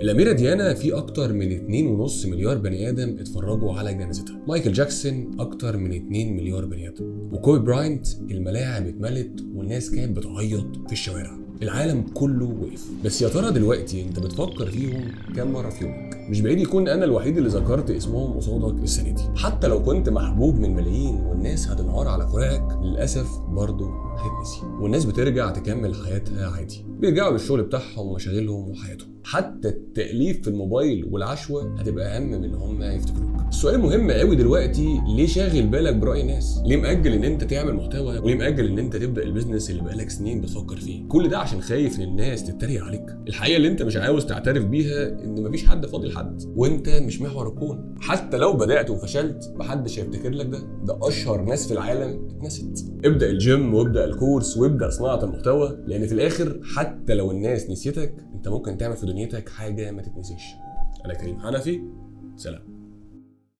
الأميرة ديانا في أكتر من 2.5 مليار بني آدم اتفرجوا على جنازتها. مايكل جاكسون أكتر من 2 مليار بني آدم. وكوبي براينت الملاعب اتملت والناس كانت بتعيط في الشوارع. العالم كله وقف. بس يا ترى دلوقتي انت بتفكر فيهم كام مرة في يومك؟ مش بعيد يكون انا الوحيد اللي ذكرت اسمهم قصادك السنة دي. حتى لو كنت محبوب من ملايين والناس هتنهار على فراقك، للاسف برضه هتتنسي، والناس بترجع تكمل حياتها عادي، بيرجعوا للشغل بتاعهم ومشاغلهم وحياتهم. حتى التأليف في الموبايل والعشوة هتبقى اهم من ان هم يفتكروك. السؤال المهم قوي دلوقتي، ليه شاغل بالك برأي الناس؟ ليه مأجل ان انت تعمل محتوى؟ وليه مأجل ان انت تبدأ ال business اللي بقالك سنين بتفكر فيه؟ كل ده عشان خايف ان الناس تتريق عليك. الحقيقة اللي انت مش عاوز تعترف بيها ان مفيش حد فاضي لحد، وانت مش محور الكون. حتى لو بدأت وفشلت محدش هيفتكر لك ده. ده اشهر ناس في العالم اتنست. ابدأ الجيم وابدأ الكورس وابدأ صناعة المحتوى، لان في الاخر حتى لو الناس نسيتك انت ممكن تعمل في دنيتك حاجة ما تتنسيش. انا كريم حنفي، سلام.